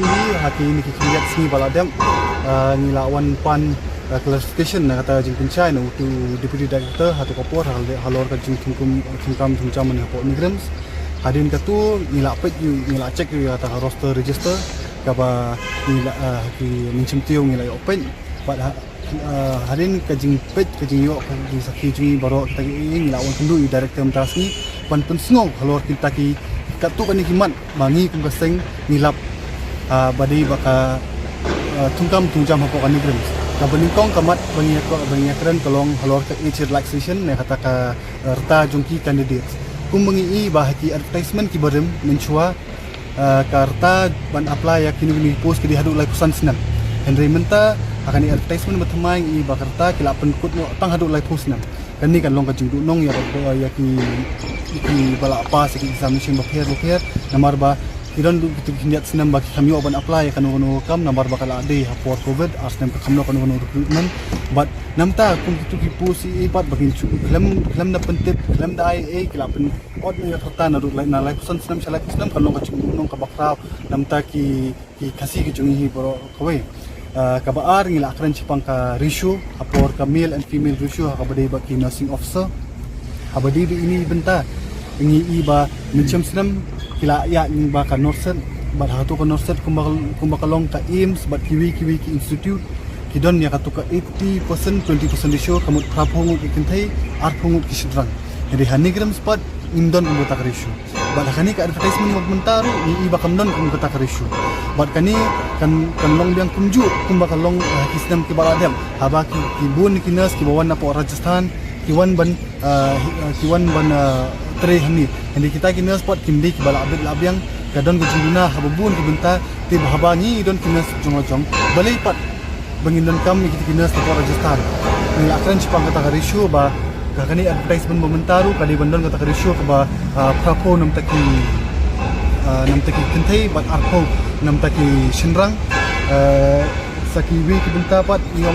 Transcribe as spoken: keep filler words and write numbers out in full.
Ha kine ki khyndiat sngi ba la dep, ah, ngi la wan pan, ah, clarification na kata jingpynshai na utu Deputy Director ha tu ka por, ha, halor ka jingthungkum, thungkam thungjam mynne hapoh NEIGRIHMS. Hadien katu ngi la peit ïa u, ngi la check ïa kata ka roster register kaba ngi la, ah, ki mynsiem tiew ngi la ïoh peit. Bad ha, ah, hadien ka jingpeit, ka jingïoh, ka jingsakhi jong ngi baroh kita kiei, ngi la wan kynduh ïa u Director mynta sngi ban pynsngew halor kita ki, katto katne ki mat ba ngi kum ka seng ngi lap, ah, ba dei bad ka, ah, thungkam thungjam hapoh ka NEIGRIHMS. Kaba nyngkong ka mat ba ngi ïa, ba ngi ïakren ka long halor ka age relaxation ne kata ka, ah, rta jong ki candidates. Kum ba ngi i ba ha ki advertisement kiba rim mynshuwa, ah, ka rta ban apply ïa kine kine ki post ka dei haduh laiphew san snem. Hynrei mynta ha kane advertisement ba thymmai ngi i ba ka rta ki la pynkut noh tang haduh laiphew snem. Kane kan long ka jingduhnong ïa ka, ïa ki, ki ba la pass ïa ki examination bapher bapher, namar ba ki don ruh kitu ki khyndiat snem ba ki kham ïoh ban apply ïa kano kano ka kam, namar ba ka la dei ha por covid, ar snem ka kham noh kano kano recruitment. Bad namta kum kitu ki post i pat ba kin shu khlem, khlem da pyntip, khlem da ai ei, ki la pyn ot na ïa ka rta naduh lai, na laiphew san snem sha laiphew snem, kan long ka jingduhnong kaba khraw namta ki, ki Khasi ki jong ngi hi baroh kawei. Ah, kaba ar ngi la kren shaphang ka ratio ha por ka male and female ratio ha kaba dei bad ki nursing officer. Haba dei bad ine i bynta ngi i ba mynshem snem ki la ïaid lyngba ka NORCET, bad ha tu ka NORCET kumba, kumba ka long ka AIIMS bad kiwei kiwei ki institute, ki don ïa katu ka eighty percent twenty percent ratio, ka mut phraphew ngut ki kynthei, arphew ngut ki shynrang. Hynrei ha NEIGRIHMS pat ngim don kum kata ka ratio. Bad ha kane ka advertisement ba mynta ruh ngi i ba kam don kum kata ka ratio. Bad kane kan, kan long biang kumjuh kumba ka long, eh, ha ki snem kiba la dep. Haba ki, ki bun ki nurse kiba wan napoh Rajasthan ki wan ban, eh, ki wan ban, eh, trei hangne. Hynrei kita ki nurse pat kim dei kiba la bit la biang, ka don ka jingduna ha ba bun ki bynta, te ba haba ngi don ki nurse jong la jong, balei pat ba ngin donkam ïa kita ki nurse napoh Rajasthan. Ngi la kren shaphang kata ka ratio ba ha kane advertisement ba mynta ruh ka dei ban don kata ka ratio kaba, ah, phraphew namta ki, ah, namta ki kynthei bad arphew namta ki shynrang. Ah, sa kiwei ki bynta pat ngi